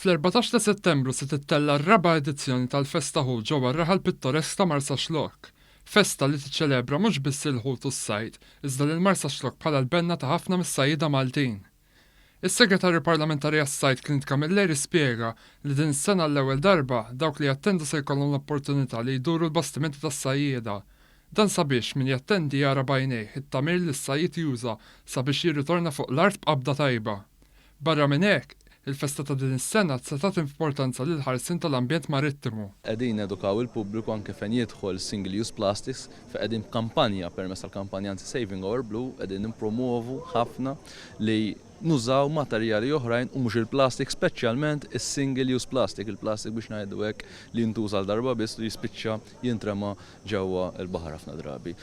Fl-14 ta' Settembru se tittella' r-raba' edizzjoni tal-Festa Ħut ġewwa r-raħal pittoresk ta' Marsaxlokk. Festa li tiċċelebra mhux biss il-ħut u s-sajd, iżda lil Marsaxlokk bħala l-benna ta' ħafna mis-sajjieda Maltin. Is-Segretarju Parlamentari għas-Sajd Clint Camilleri spjega li din is-sena għall-ewwel darba, dawk li jattendu se jkollhom l-opportunità li jduru l-bastimenti tas-sajjieda. Dan sabiex min jattendi jara b'għajnejh it-tagħmir li s-sajjied juża sabiex jirritorna fuq l-art b'qabda tajba. Barra minn hekk, il-festa ta' din is-sena se tagħti importanza lill-ħarsien tal-ambjent marittimu. Qegħdin nedukaw il-pubbliku anke fejn jidħol single use plastics fejn qegħdin b'kampanja permezz tal-kampanja anzi Saving Our Blue qegħdin nippromwovu ħafna li nużaw materjali oħrajn u mhux il-plastik speċjalment is-single use plastic, il-plastik biex ngħidu hekk li jintuża għal darba biss u jispiċċa jintrema ġewwa l-baħar ħafna drabi.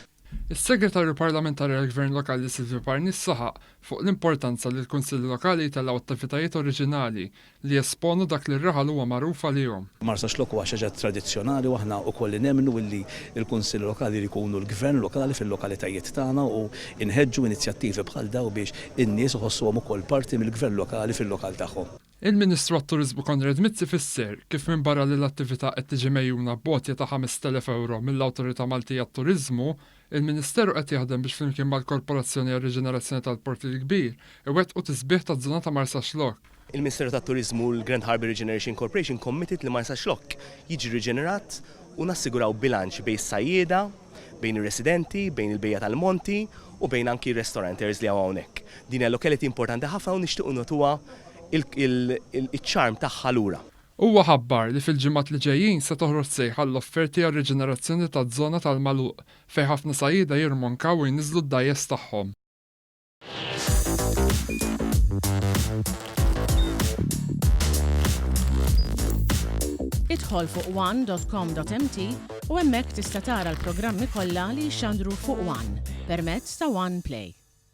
Is-Segretarju Parlamentari għall-Gvern Lokali Silvio Parnis saħaq fuq l-importanza li l-Kunsilli Lokali jtellgħu attivitajiet oriġinali li jesponu dak li r-raħal huwa magħruf għalihom. Marsaxlokk huwa xi ħaġa tradizzjonali u aħna wkoll nemmnu illi l-Kunsilli Lokali jridu jkunu l-gvern lokali fil-lokalitajiet tagħna u nħeġġu inizjattivi bħal dawn biex in-nies iħossuhom ukoll parti mill-gvern lokali fil-lokal tagħhom. Il-Ministru għat-Turiżmu Konrad Mizzi fisser kif minbarra li l-attività qed tiġi megħjuna b'għotja ta' 5,000 ewro mill-Awtorità Maltija għat-Turiżmu, il-Ministeru qed jaħdem biex flimkien mal-Korporazzjoni għar-Riġenerazzjoni tal-Port il-Kbir iwettqu tisbiħ taż-żona ta' Marsaxlokk. Il-Ministeru tat-Turiżmu u l-Grand Harbour Regeneration Corporation committed li Marsaxlokk jiġi riġenerat u nassiguraw bilanċ bejn is-sajjieda, bejn ir-residenti, bejn il-bejjiegħa tal-monti u bejn anki r-restauranters li hawn hawnhekk. Din hija locality importanti ħafna u nixtiequ nagħtuha iċ-charm tagħha lura. Huwa ħabbar li fil-ġimgħat li ġejjin se toħroġ sejħa għall-offerti għar-riġenerazzjoni taż-żona tal-Magħluq fejn ħafna sajjieda jirmonkaw u jniżżlu d-dgħajjes tagħhom. Idħol fuq one.com.mt u hemmhekk tista' tara l-programmi kollha li jixxandru fuq One permezz ta' One Play.